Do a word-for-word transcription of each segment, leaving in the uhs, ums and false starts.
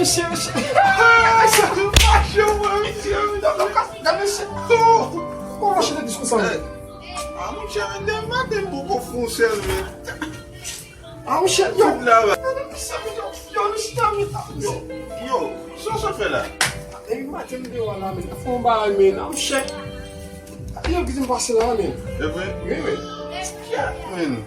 Mesye, mesye. Ah, sa nou mache, mwen, mesye. Gade, mesye. Oh, kòman mache te dis konsa, men? Ah, monchè, men, demen maten, m poko fon sèl, men. Ah, monchè, yo. Tout la, va. Yo, yo, yo, yo, yo, sa w sot fè la? Demen maten, m deyò la, men. Fon bagay, men. Ah, monchè. Yo, ki di m pase la, men. E vre? Wi, wi. Kèt, men.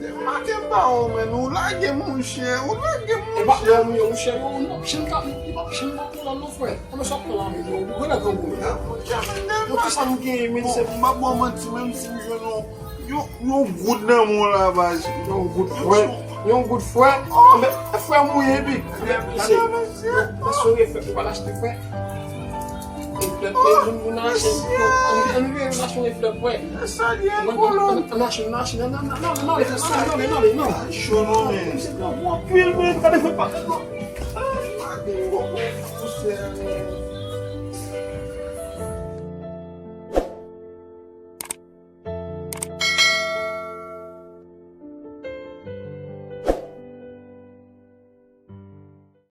Demen maten, m pa wè w, men. Ou lage, monchè. Ou lage, monchè. E pa, non, men, monchè, yo, non, monchè, m ka, li pa, monchè, m pa pran la, non, frè. Kòman sa pran la, men, yo, ou wè la, grangou, men. Monchè, men, demen maten. Yo, ki sa m genyen, men, se m ap ba w manti, menm si m jwenn yon Yon, yon goud nan men w la, baz. Yon goud fwè. Yon goud fwè. Anben, frè mouye, epi. Anben, se. Nan sou refè, ou pa l achte, frè. Yon flèt, moun, moun nan achte. Ann, ann, ann achte yon flèt, frè. Sa li ye, kolon. Ann achte, ann achte, ann ale, ann ale, ann ale, ann ale. Cho non, men. Se gwo anpil, men. Gade, frè, pa.